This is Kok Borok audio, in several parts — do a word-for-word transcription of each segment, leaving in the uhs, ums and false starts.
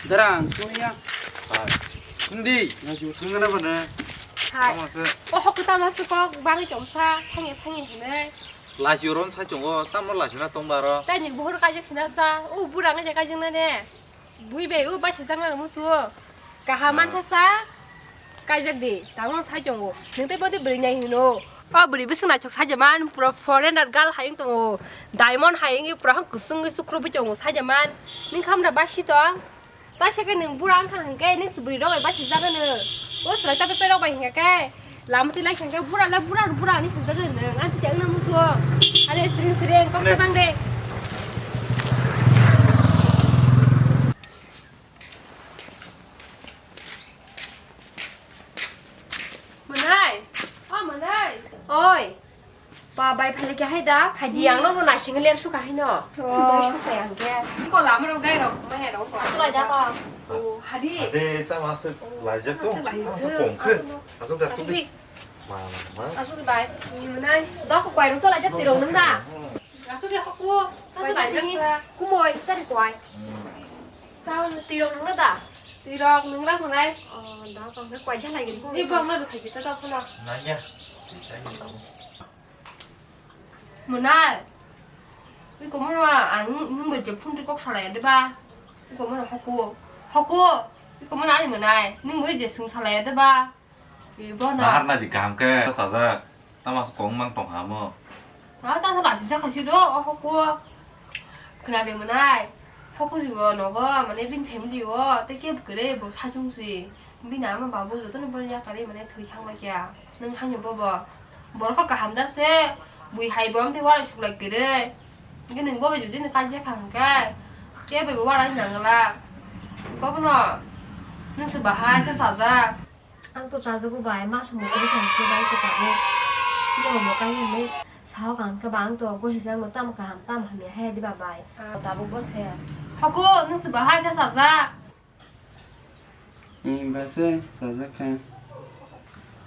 Darang, kuya. Hai. Hindi. Naju thangana bana. Hai. Tama se. O hokta tama se kok bangwi tongsa, thangya thangya hinwi. Lasi ron sa chongo, tamo lasi na tong baro. Tai ni buhur kaijak sina sa, o burang kaijak kaijak na ne. Bui bai o basi jang na musu. Kaham mansa sa. Kaijak di, tamo sai tongo. Nung tei bodi bwrwi nai hino. O bwrwi bwswk naithok sajaman, pura foreigner gal hai wng tongo. Diamond hai wngwi pura hwn kwchwngwi sukrubwi tongo sajaman. Nung khamra basi tong. Basi khe nung bura wngkha hwnkhe nung se bwrwi rok bai basi jagano. O chwrai ta pepe rok bai hwnkha khe. Lama twi lai hwnkhe bura le bura bura hinwi hwnjagano nung. Ang twi wngna musuo. Are sring sring kok tabang de. Mwnai, o mwnai. Oi. Ba bai phale khe hai da, phai di ang no no naising ler suka hai no. Oh. Dai suka yang khe. Ko lama rok dai rok, ma he rok. Asu lai da ko. O, hadi. Ade, ta ma se lai jak to. Asuk lai jak. Asuk kong khe. Asuk da, asuk di. Ma, ma, ma. Asuk bai. Ni mwnai. Da ko kwai rok sa lai jak tirong nang da. Asuk di hoku. Kwai lai jak ni. Kumoi, chari kwai. Tao tirok nung na da? Tirok nung na kunai. Oh, da kong khe kwai chalai gini. Ni bong na dukha jita da pula. Nanya. Munai. Ui komono ang nung bai je phone ti kok salai de ba. Ui komono hoku. Hoku. Ui komono ani munai. Nung bai je sung salai de ba. Ui bono. Bahar na di kaham khe sajak. Tamo se kong mang tong hamo. Ah, ta sa lasi sa khasi do, o hoko. Khna de mwnai. Hoko ri o nogo, mane bini family o, te kebo kwrwi bo sajung si. Bini ama babu joto ni bole ya kare mane thwi thang bai kya. Nung hani bobo. Borok kha kaham da se, bui hai bo amtwi wara suklai kwrwi. Nge nung bobo jodi ni kaisa kha hwnkhe. Kebo bo wara nangla. Kobono. Nung se bahai sa sajak. Ang to chajago bai, ma songwi tong khe bai kwtago. Borok bo kai hwnwi sao kang khe ba ang to gosijakno tamo kaham tamo hamya haya diba bai. Ah. Tabuk bo se. Hoko, nwng se bahai se sajak. Hmm, ba se sajak kha.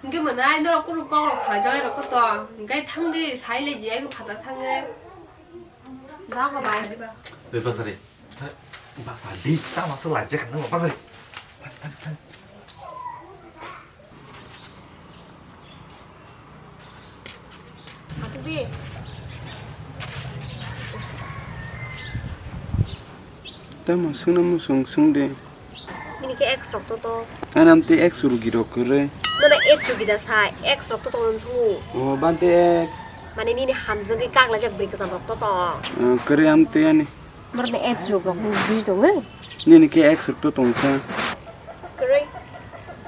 Hwnkhe mwnai norok kunu kokrok salaijak nai rok to to. Hwnkhe thangdi sai lai di, ai bo phataro thangwi. Jaga bai diba. Oi, pasari. Pasari, tamo se lai jak nang pasari. Thang, thang, thang. Tamo swngna muchung swng de. Bini khe ex rok to to. Ani amtwi ex rugi rok kwrwi. Nono ex rugi da sai, ex rok to to wng thungo. Oh, bante ex. Mane nini hamjagwi kaklaijak bwrwi kwcham rok to to. Oh, kwrwi amtwi ani. Borokni ex rok rok buji tongo. Nini khe ex rok to tongkha. Kwrwi.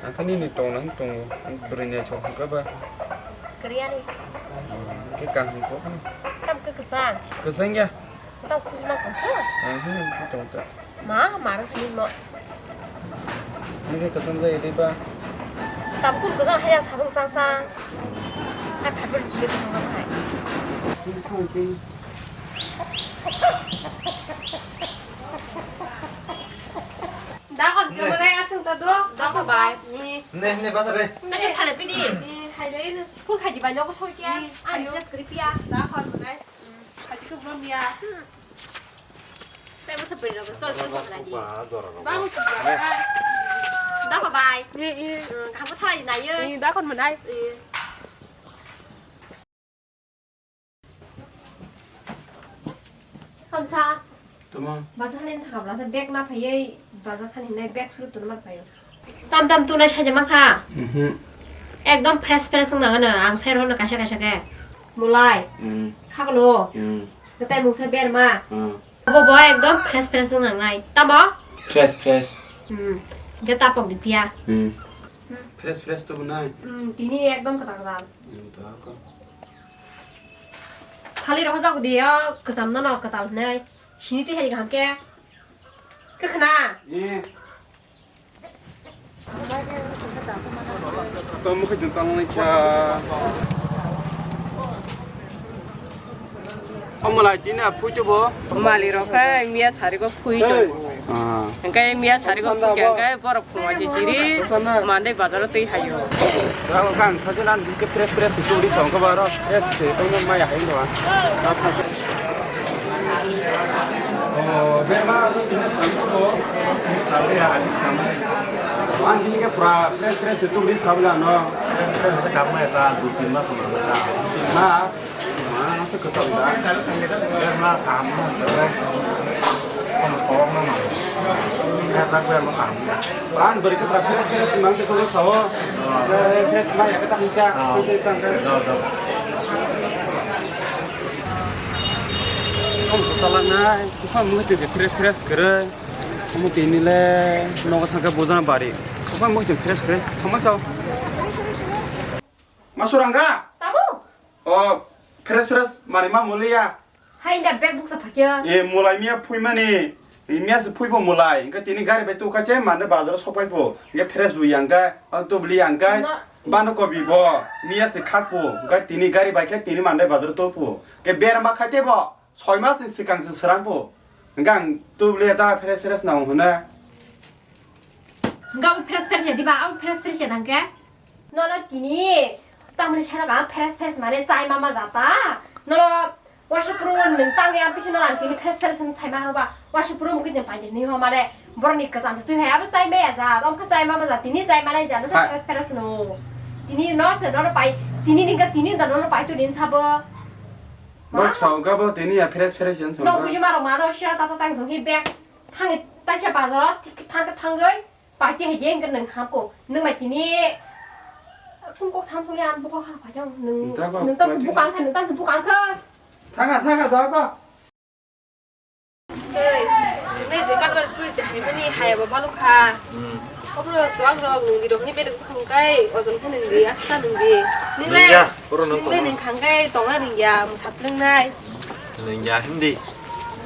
Ang khe nini tongna hwn tongo. Bwrwi naithok hwnkha ba. Kwrwi ani. Khe kaham kok. Tam khe kwchang. Kwchang ya. Tamo khujima tongsa? Ang hini tong ta. Ma, ma rang hini mo. Nini kwchang jai di ba. Tam kun kwchang haya sajung sang sang. Hai phaibur jile kwchang hai. Dakon khe mane asung ta do. Dakon bai. Ni. Ne, ne, bazar re. Nasi phale pidi. Ni, hai le. Phone khai di bai, nogo soi kya. Ani just kri pia. Dakon mane. Phai di ko bro mia. Tei masa beri rok sol sol khalai di. Ba, jora rok. Ba, jora. Dakon bai. Ni, ni. Kamu thalai di nayo. Ni, dakon mane. Kamsa. Tamo. Bazar hani sa kabla sa bag na phaiwi bazar hani nai bag suru tunu ma phaio. Tam tam tunai saja mangkha. Mhm. Ekdom fresh fresh wng nangano ang sai rohorno kaisa kaisa khe. Mulai. Mm. Khaklo. Mm. Kwtai mungsa berma. Mm. Bo bo ekdom fresh fresh wng nangnai. Tamo? Fresh fresh. Hmm. Ge tapok di pia. Mm. Fresh fresh to nai. Hmm, tini ekdom kwtal kwtal. Mm, to ako. Hali rohorjak di, o kwcham no no kwtal hwnwi. Sini twi hai kaham khe. Khe khna? Eh. Tamo khe jwng tamo nai kha. O mwlai tini a phuitu bo. Mali rok khe miya sari go phui tongo. Ah. Hwnkhe miya sari go phui khe hwnkhe borok phunukjak chiri mandai bazaro twi haio. Rang khan thajana hwnkhe press press se uri chong khe baro press se tongma maya hai no. Berma tini samko ko sabi ya, ani samai. Ang tini ke pura fresh fresh itu beri sabi la no. Fresh fresh samai ta dua tiga bulan. Nah, mana masuk ke sabi la. Berma sama fresh. Kong kong nama. Fresh aku berma sama. Ang beri ke pura fresh fresh mang ke kalau sao. Fresh mang ya kita hinca. Hinca itu angkat. Kong sekolah na. Tufan mui twi fresh fresh kwrwi. Omo tini le nogo thangkhe bujana bari. Tufan mui twi fresh kwrwi. Thangma sao. Masuranga? Tamo? O, fresh fresh mani ma muliya. Hai da bag buksa phakya. E, mulai miya phui mani. Miya se phui bo mulai. Engka tini gari bai tu kache mande bazar sok pai bo. Engka fresh bu yang ka, ang tu bli yang ka. Na. Bando kobi bo. Miya se khak bo. Engka tini gari bai khe tini mande bazar tu bo. Ke ber ma khaite bo. Soi mas ni swkang se srang bo. Hwnkhe ang tubule ta fresh fresh nang hwnna. Hwnkhe abo fresh fresh ya diba, abo fresh fresh ya tangkhe. Nono tini tamni sara ka fresh fresh mane chai mama jata. Nono washa puru nung tangwi am tiki nono ang tini fresh fresh ni chai mano ba. Washa puru mukit ni paide ni ho mane borok ni kwcham se twi hai abo chai maya ja. Abo khe chai mama ja tini chai mane ja no sa fresh fresh no. Tini no se nono pai tini ni ga tini da nono pai tu din sabo. Bok sao ka bo tini ya fresh fresh yan sao. No buji maro maro sira tata tang thong hi bag thangi taisa bazaro thik thang thangoi party hai jeng kan nang hapko nang mai tini kum kok sam suli an bokol ha phajang nang nang tam bukang kha nang tam bukang kha. Thanga thanga sao ka. Tei, sinai je kabar twi je hai mani hai bo balu kha. Obro suang rok nung di rok ni bedek kham kai ojon khe nung di asta nung di. Nung le nung ya, oro nung nung le tong nung khang kai tong a nung ya musat lung nai. Nung ya hindi.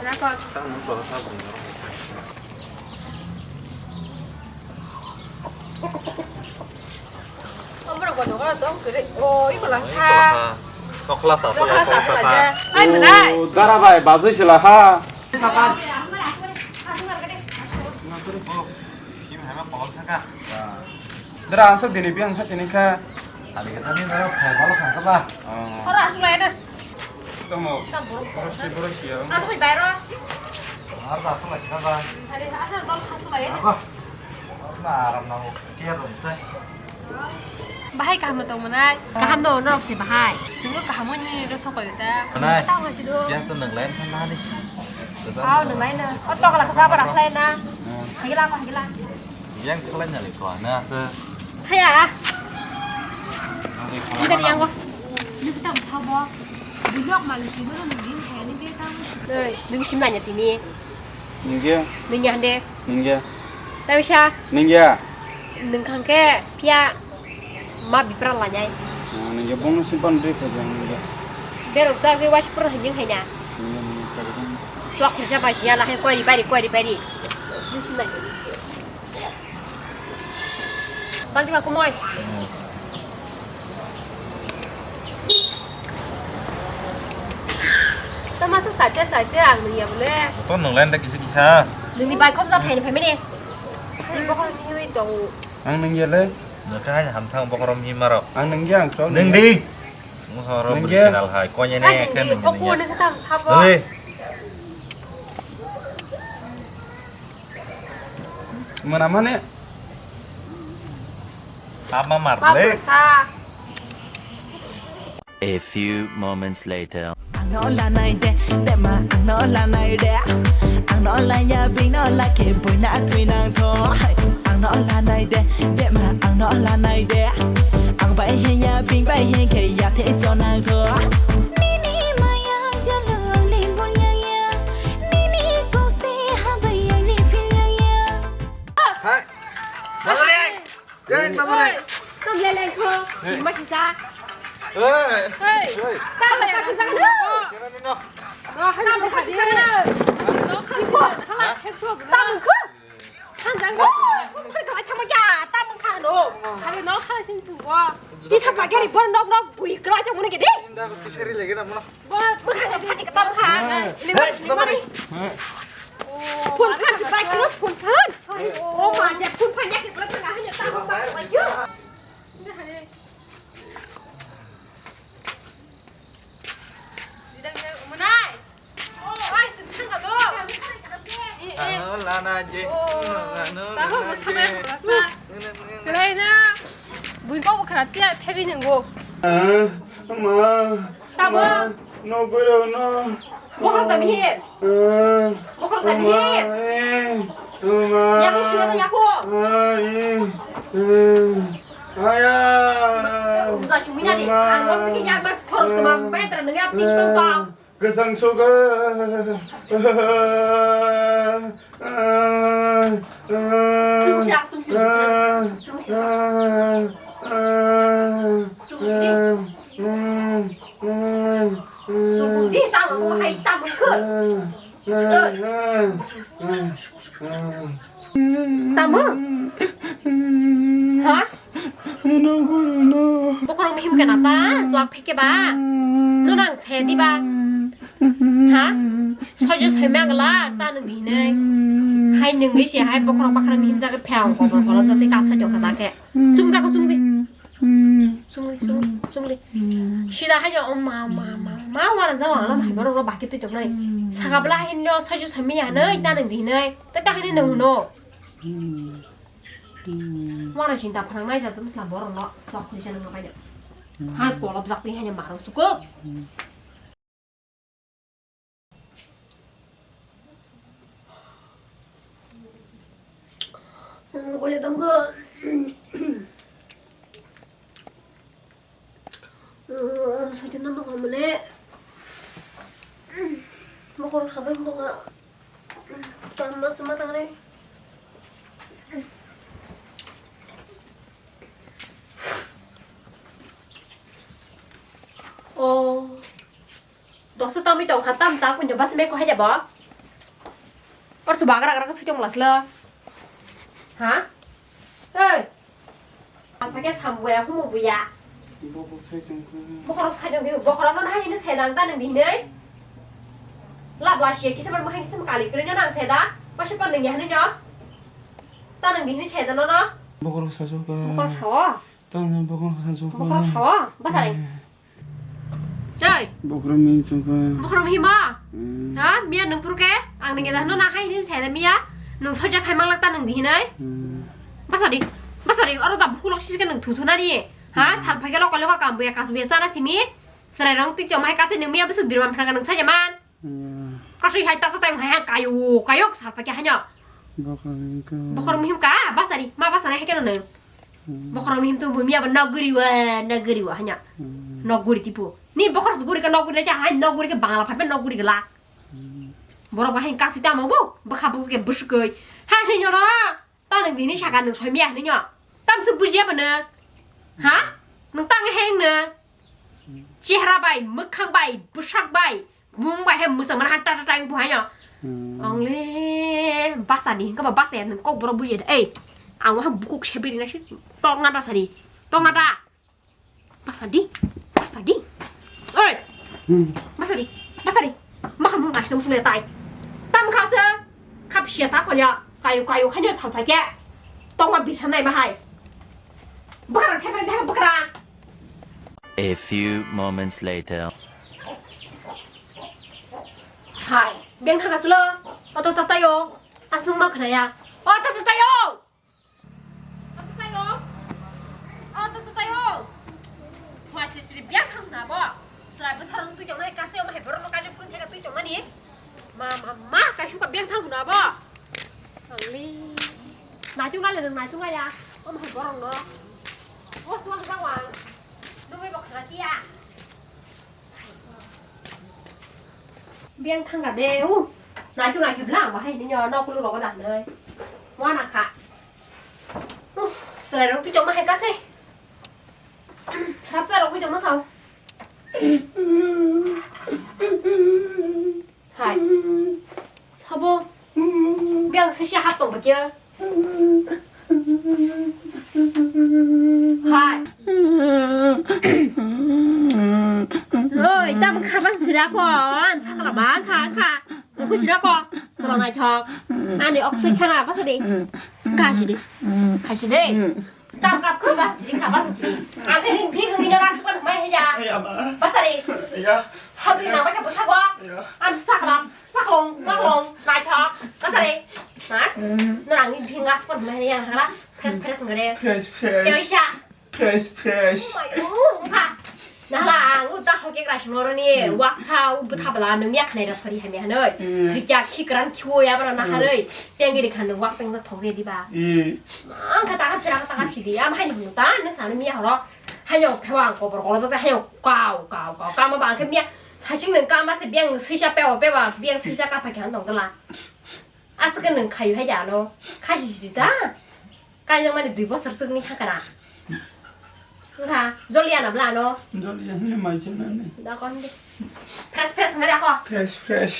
Rakot. Tang nung to sa bung. Omorok bo dogar dong kiri. O, iko lasa. Iko lasa. Iko lasa. Ai, mwnai. O, dara bai, bazwi sila ha. Sapan. Dara, ang sok dini, bi ang sok dini kha. Tali kha, tali dara, phai balo kha kha ba. Oro asuk lai na. Tomo. Tam borok. Borok si, borok si ya. Asuk bai ro. Ar ba asuk lai kha ba. Tali asuk dol asuk lai na. Ako. Oro na aram nango. Chair room se. Bahai kaham no tong mwnai. Kaham no norok se bahai. Swngo kaham ni ro sokoi ta. Nai. Tamo si do. Yang seneng lain kan nani. Aw, nung lai na. O tokla kasa bara khlai na. Hmm. Hagila ko hagila. Yang khlai na le ko na se. Thaya. Nang le ko. Ini tadi yang ko. Ini kita mau sabo. Bilok malu sih dulu nungguin kayak ini dia tahu. Doi, nung sim nanya tini. Nungya. Nungya hande. Nungya. Tapi sa. Nungya. Nung khangke pia. Ma bipra lanyai. Ah, nungya bongno simpan dri kho jang nungya. Berok ta ke wash pro hanyang hanya. Nungya nungya kha jang. Chok khursa ba siya la hai koi ri bai ri koi ri bai ri. Ni simai. Bang jima kumoi. Hmm. Tama sa saja saja ang nungya bole. To nung lain da kisa kisa. Nungni bai kom sa phaini phaimani. Ni bokol ni hui tong. Ang nungya le. Nokha hai hamthang bokorom himarok. Ang nungya ang chol. Nungdi. Musa oro bwrwi sinal hai konya ne khe nungya. Nungdi. Mana mana. Apa mar le? A few moments later. Ang no lanai de, de ma, ang no lanai de. Ang no lanya bing no lake boina twi nang tho. Ang no lanai de, de ma, ang no lanai de. Ang bai hen ya bing bai hen ke ya the cho nang tho. Nini maya jalo ni bul ya ya. Nini koste ha bai ya ni phil ya ya. Hai. Hey, tamare. Oi, tam leleng ko. Hey. Ima sisa. Hey. Hey. Hey. Tam leleng ko. Kira ni no. No, hai tam leleng ko. No, hai ko. Hala, hai ko. Tam ko. Hanjang ko. Ko kala thamo ja, tam ka no. Hai no, kala sin su ko. Di sa pa gari bor nok nok bui kala thamo ne ke de. Inda ko tisari lege na mo. Bo, bo kala thati ka tam ka. Hey. Hey, tamare. Hey. Phone phan si bai klo phone phan. Oh ma je phone phan ya ke klo phan ha ya ta ba ba yo. Didang ya umunai. Oi, sing thang ka do. Tabuk mwsana hamlasa. Kwlai na. Bui kok bwkhra tiya phegwi nwngo. Ah, ma. Tabuk. Ma, no guro no. Bokhorok ta bihir. Ah, bokhorok ta bihir. Ma, eh, ma. Yaku sila ta yaku. Ah, eh, eh. Aya. Uza chumina di. Ma. Ang wak tiki yak mak phorok tuma betra nengya tik tong tong. Kwchang sugo. Sumsok, sumsok, sumsok. Sumsok di tamo hai tamo ko. Tamo? Ha? Bokhorok mihim kana ta, suak pheke ba? No nang se di ba? Ha? Sojo soi mang la, ta nung di hinai. Hai nung isi hai bokhorok bakhorok mihim jaga phang ko ko lo jati kapsa jok ta ke. Sum ka ko sum di. Sum di, sum di, sum di. Sida hai jo ma ma ma ma wara jawa alam hai borok ro baki tu jok nai. Saka bla hin no sojo soi mi ya nai, ta nung di hinai. Ta ta hinai nung no. Wara sinta phanang nai jatum sla borok no sok khri janang pai no. Hai kolop jak ti hai no marung suko. Gole tam ko. Soitin no nokha mane. Bokhorok sabai nokha. Tama sama tangre. Oh. Dosa tamwi tongkha, tam ta kunjo bas me ko haja bo. Or su bagra gra thwi tong laslo. Ha? Hey. Apa ke sambuya humu buya. Bokhorok sai tongkha. Bokhorok sai tongkha, bokhorok no hai ni sedang ta nang di nei. Lab la sia kisa ban mahai kisa kali kri nang seda. Masa pan nang ya ni no. Ta nang di ni seda no no. Bokhorok sa jokha. Bokhorok sao. Ta nang bokhorok sa jokha. Bokhorok sao. Basai. Ei. Bokhorok mihim chukha. Bokhorok mihim ma? Hmm. Ha? Miya nung purke? Ang nung eda no na hai ni sai da miya. Nung soja khai mang lak ta nung di hinai. Hmm. Basa di. Basa di. Oro da bukulok sisi ke nung thu thu na di. Ha? Hmm. Sar phai ke lokal lokal kam buya kas buya sana simi. Serai rong tik chom hai kasi nung miya basa birman phra ka nung saja man. Iya. Kasui hai tata tang hai kayo kayo sar phai ke hanya. Bokhorok mihim ka. Bokhorok mihim ka? Basa di. Ma basa na hai ke nung. Hmm. Bokhorok mihim tu bu miya ba noguri wa, noguri wa hanya. Hmm. Noguri tipu. Ni bokhorok guri ka noguri cha hai noguri ke bangla phape noguri gela. Hmm. Borok ba hai kasi tamo bu, bwkha bwswk ke bwswk koi. Ha ni nyoro. Ta nung dini saka nung soi miya ni nyo. Tam se bujiya ba nung. Ha? Nung tang heng nung. Chehra bai, mwkhang bai, bwsak bai. Bung bai hai mwchang mana ha ta ta ta wng buhai no. Hmm. Ang le basa di, hingke ba basa ya, nung kok borok buji ya. Ei, ang waha bukuk sebiri na si, tong na da sari, tong na da. Basa di, basa di. Oi, hmm. Basa di, basa di. Maha mung nasi nung sule tai. Tam khasa, khap sia ta kolya, kayu kayu khanya salpa kya. Tong ma bisa nai bahai. Bakra, khepre, bakra. A few moments later. Hai, beng thang aslo. Oto tatayo. Asung ma khnaya. Oto tatayo. Oto tatayo. Oto tatayo. Wah, sri sri beng thang na bo. Srai besar tu jong hai kasi om hai borok no kasi pun thega tu jong mani. Ma, ma, ma, kaisuka beng thang huna bo. Angli. Naitung nai le, naitung nai ya. Om hai borok no. O suang jawang. Nungui bo khana tia. Beng thang ka de, u. Naitung nai khibla, ba hai ni no, no kulu rogo da nai. Wana kha. Uf, serai rong tu jong ma hai kasi. Srap sa rok jong ma sao. Hai. Sabo. Biang sisi hap tong bakya. Hai. Oi, tam khaban sira ko, an sakala ba kha kha. Ko sira ko, sala nai thok. Ani oksai khana basa de. Kaji de. Kaji de. Tam kap khe bas siri kha, bas siri. Ang khe ning phik wngwi no rak sukha thumai haya. Ai, ama. Bas sari. Ya. Hadri na baka bwsago. Iya. Ang saklam, saklong, maklong, naithok, kasari. Ma? Hmm. Norangni bhingas pon hwnwi yang hala. Fresh, fresh ngare. Fresh, fresh. Tei oisa. Fresh, fresh. Oh my, oh, ha. Nahala ang uta hoke krai songoroni. Hmm. Waksa u bwtha bwla nung miya khnai ra sori hamya hanoi. Hmm. Thikya khikran khiwo ya bana naharoi. Hmm. Tengiri khan nung wak pengsa thokje diba. Hmm. Ang kha takap sira takap sidi. Am haini hunu ta nung sanu miya horo. Haino phewa ang kobor kolo ta haino kau, kau, kau. Kama ba ang khe miya. Saching nung kama se biang sisa pewa pewa biang sisa kapa khe han tong dala. Aswk nwng khayu hai da ano. Khasi sidi ta. Kaijak mani dui bosor swk ni thangkana. Wngkha, joli ya na bla ano. Joli ya hwnwi mai se nani. Da kon di. Fresh, fresh wngkha de ako. Fresh, fresh.